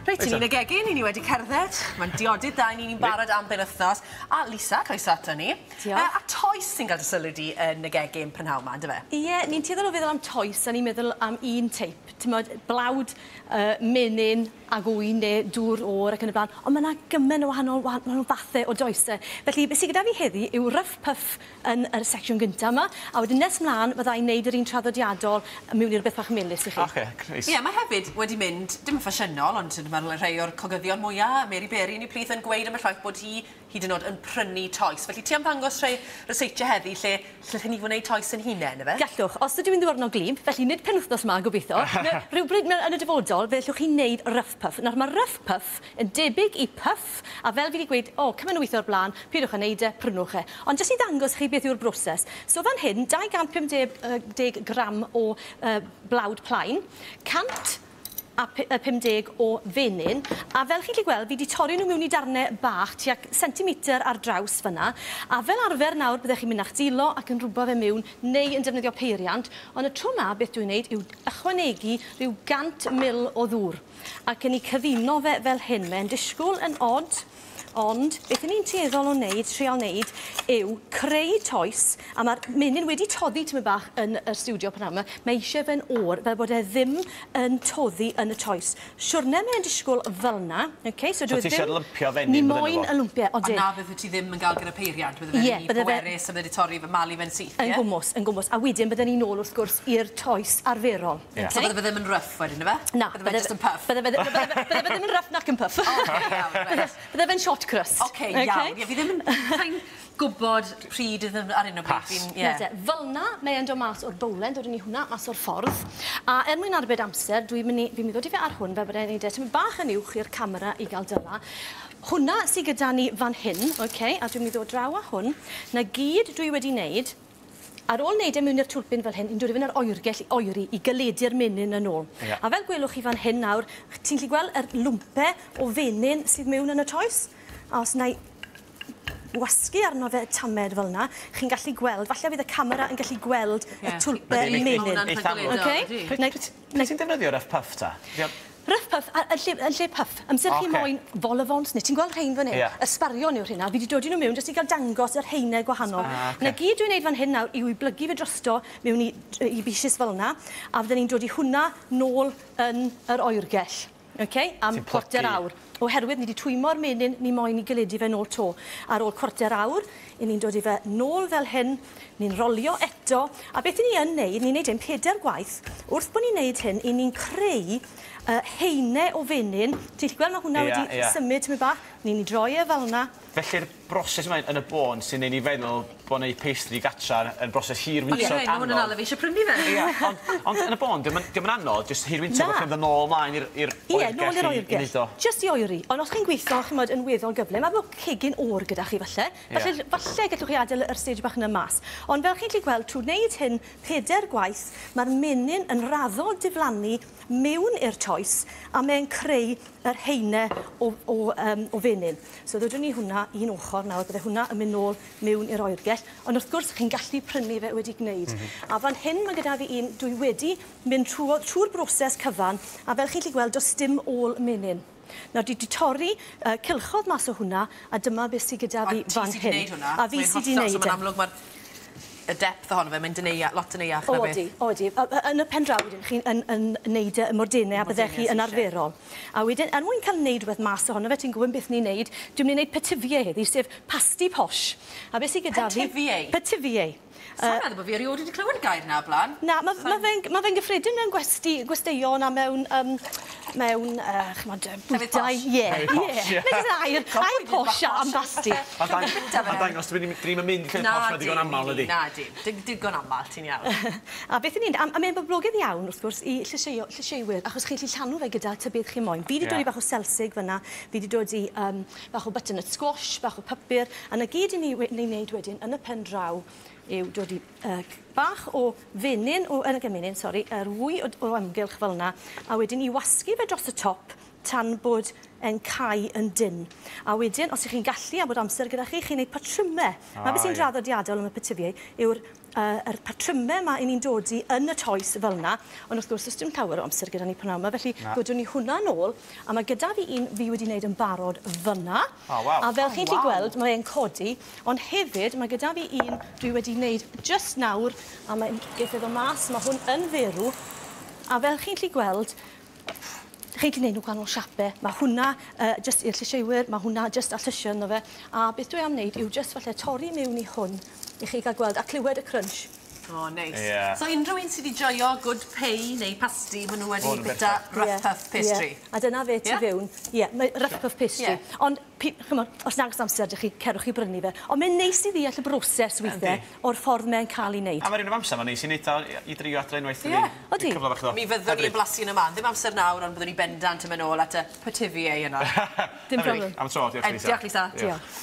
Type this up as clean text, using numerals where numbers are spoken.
Reit, ni'n y gegin, ni wedi cerdded. Mae'n diodydd da i ni, ni'n barod am benwythnos. A Lisa, croeso ato ni. Diolch. A toes sy'n cael dy sylw di yn y gegin prynhawn 'ma, yndyfe? Ie, ni'n tueddol o feddwl am toes a ni'n meddwl am un teip. T'mod, blawd, menyn ag wy ne' dŵr o'r ac yn y bla'n. On' ma' 'na gyment o wahanol wahanol fathe o doese. Felly, be' sy gyda fi heddi yw rough puff yn yr secsiwn gynta 'ma, a wedyn nes mlan fydda i'n neud yr un traddodiadol mewn i rwbeth bach melys i chi. Oce, neis. Ie, mae hefyd wedi mynd, dim yn ffasiynol, ond ma' rhai o'r cogyddion mwya, Mary Berry yn 'u plith, yn gweud am y ffaith bod hi hyd yn o'd yn prynu toes. Felly ti am ddangos rhei ryseitiau heddi lle lle ni wneud toes 'yn hunen, yfe? Gallwch, os ydw i'n ddiwrnod gwlyb, felly nid penwythnos 'ma gobitho, rhywbryd yn y dyfodol fe allwch chi wneud rough puff. Nawr ma' rough puff yn debyg i puff, a fel fi 'di gweud, o, cymaint o withe o'r bla'n, pidwch â neud e, prynwch e. Ond jyst i ddangos chi beth yw'r broses. So fan hyn, 250 gram o blawd plaen, 150 o fenyn, a fel chi'n gallu gweld, fi 'di torri nhw mewn i darnau bach, tua centimetr ar draws fyna, a fel arfer nawr byddech chi'n mynd â'ch dwylo ac yn rwbo fe mewn, neu yn defnyddio peiriant, ond y tro 'ma beth dwi'n neud yw ychwanegu rhyw 100 ml o ddŵr, ac yn ei cyfuno fe fel hyn. Mae'n disgwyl yn od, ond beth 'yn ni'n tueddol o wneud, trial wneud, yw creu toes, a ma'r menyn wedi toddi tymed bach yn y stiwdio prynhawn 'ma, mae eisiau fe'n oer fel bod e ddim yn toddi yn y toes. Siwrne mae'n disgwyl fel 'na, okay, so So dyw e ti ddim isio'r lympio fenyn Ni bydden nhw moyn fo? y lwmpie, odyn. A na fydde ti ddim yn gael gyda peiriant, bydde fe'n rhy bwerus a bydde 'di torri fe, malu fe'n syth, ie? Yn gwmws, yn gwmws. A wedyn bydden ni'n ôl wrth gwrs i'r toes arferol. Ie. So bydde fe ddim yn rough wedyn, yfe? Na. Bydde fe jyst yn puff? Bydde fe ddim yn rough nac yn puff. Oce, iawn, reit. Bydde fe'n short crust. Oce, iawn. Ie, fi ddim yn sai'n gwbod pryd iddyn ar hyn o bryd. Pass. Fi'n, ie. Nawr te, fel 'na mae e'n dod mas o'r bowlen, dodwn ni hwnna mas o'r ffordd. A er mwyn arbed amser, dwi'n mynd i, fi'n mynd i ddod i fe ar hwn fel bod e'n neud e tymed bach yn uwch i'r camera i gael dyla. Hwnna sy gyda ni fan hyn, oce, a dwi'n mynd i ddod draw â hwn. 'Na gyd dwi wedi wneud, ar ôl wneud e mewn i'r twlpyn fel hyn, ni'n dod i fynd ar oergell i oeri, i galedu'r menyn yn ôl. Ie. A fel gwelwch chi fan hyn nawr, ti'n gallu gweld yr lwmpe o fenyn sydd mewn yn y toes? A os wna i wasgu arno fe tamed fel 'na, chi'n gallu gweld, falle fydd y camera yn gallu gweld y twlpe menyn. Eitha amlwg. Oce? Pryd ti'n defnyddio rough puff ta? Rough puff, yn lle puff. Amser chi moyn vol-au-vents, neu ti'n gweld rhein fan hyn? Ie. Y sbarion yw'r rheina. Fi 'di dod i nhw mewn jyst i gael dangos yr haenau gwahanol. Ah, 'Na oce. gyd dwi'n neud fan hyn nawr yw i blygu fe drosto mewn i bishys fel 'na, a fydden ni'n dod i hwnna nôl yn yr oergell. Okay? Am Ti'n cwarter plygu. awr. Oherwydd ni 'di twymo'r menyn, ni moyn i galedu fe nôl 'to. Ar ôl cwarter awr, 'yn ni'n dod i fe nôl fel hyn, ni'n rolio eto, a beth 'yn ni yn neud, ni'n neud hyn 4 gwaith. Wrth bod ni'n neud hyn, 'yn ni'n creu haenau o fenyn. Ti'n gallu gweld ma' hwnna wedi symud tymed bach? Ni'n 'i droi e fel 'na. Felly'r broses yma yn y bôn sy'n neud ni feddwl bod neud pastry gatra yn broses hir wyntog Ie, ma' hwnna'n anodd. ala fi eisiau prynu fe. Ie, ond yn y bôn, dio'm yn anodd, jyst hir wyntog Na. bod chi'n mynd yn ôl mlaen i'r Ie, nôl i'r oergell i oergell. neud o. Jyst i oeri. Ond os chi'n gweithio, chimod, yn weddol gyflym, a bod cegin oer gyda chi falle, falle gallwch chi adael yr stage bach yna mas. Ond fel chi'n gallu gweld, trwy wneud hyn 4 gwaith, mae'r menyn yn raddol diflannu mewn i'r toes, a mae'n creu yr haenau o fenyn. So ddodwn ni hwnna un ochr nawr, bydde hwnna yn mynd nôl mewn i'r oergell. Ond wrth gwrs, chi'n gallu prynu fe wedi gwneud. A fan hyn mae gyda fi un, dwi wedi mynd trwy'r broses cyfan, a fel chi'n gallu gweld, does dim ôl menyn. Nawr, dwi 'di torri cylchodd mas o hwnna, a dyma beth sydd gyda fi A ti fan sy 'di hyn. neud hwnna. A fi Mae'n sy 'di hollol- neud So e. mae'n amlwg mae'r y depth ohono fe, mae'n deneuach, lot deneuach na beth. Odi, odi. Yn y pen draw wedyn, chi'n yn neud e mor denau a Mor byddech chi denau yn sydd isie. arferol. A wedyn, er mwyn cael neud rhywbeth mas ohono fe, ti'n gwybod beth ni'n neud, dwi'n mynd i neud pithivier heddi, sef pasty posh. A beth sydd gyda fi Pithivier? Pithivier. Sa'n meddwl bod fi erioed wedi clywed y gair 'na o'r blaen. Na, ma fe'n gyffredin mewn gwesteion a mewn, ch'mod, Llefydd bwytai. posh. Ie, Llefydd posh, ie. ie. Mae jyst yn air posh am basti. A dangos, dwi'n ddim yn mynd i llefydd posh, mae digon aml, ydi? Na, di. Digon aml, ti'n iawn. A beth 'yn ni'n, a mae'n boblogaidd iawn, wrth gwrs, i llysieuwyr, achos chi'n gallu llanw fe gyda ta beth chi moyn. Fi 'di dod i bach o selsig fyna, fi 'di dod i bach o butternut squash, bach o pupur, a 'na gyd i ni wneud wedyn yn y pen draw yw dod i bach o fenyn, o, yn y gymenyn, sori, yr wy o amgylch fel yna, a wedyn i wasgu fe dros y top. tan bod e'n cau yn dyn. A wedyn, os ych chi'n gallu a bod amser gyda chi, chi'n gwneud patrymau. Mae beth sy'n draddodiadol am y pithivier yw'r yr patrymau 'ma 'yn ni'n dodi yn y toes fel 'na, ond wrth gwrs does dim llawer o amser gyda ni prynawn 'ma, felly dodwn ni hwnna nôl, a mae gyda fi un fi wedi wneud yn barod fyna. Oh, waw. A fel chi'n gallu gweld, mae e'n codi, ond hefyd mae gyda fi un dwi wedi wneud jyst nawr, a mae'n geith e ddod mas, mae hwn yn ferw, a fel chi'n gallu gweld, chi'n gallu gwneud nhw gwahanol siapau. Mae hwnna jyst i'r llysieuwyr, mae hwnna jyst â llysiau ynddo fe. A beth dwi am wneud yw jyst falle torri mewn i hwn i chi gael gweld a clywed y crunch. O, neis. Ie. So unrhyw un sydd wedi joio good pie neu pasty, maen nhw wedi Hwn yn bita berffaith. rough puff pastry. Ie. A dyna fe tu fewn. Ie, mae rough puff pastry. Ond, ch'mod, os nag oes amser 'da chi, cerwch i brynu fe. Ond mae'n neis i ddeall y broses weithiau o'r ffordd mae'n cael ei wneud. A mae'r un amser, mae'n neis i wneud o i drio adre unwaith. Odi. Cyfle bach iddo. Mi fyddwn ni'n blasu yn y man. Ddim amser nawr, ond byddwn ni bendant yn mynd nôl at y pithivier yna. Dim problem. Am tro, diolch Lisa. Diolch, Lisa. Diolch.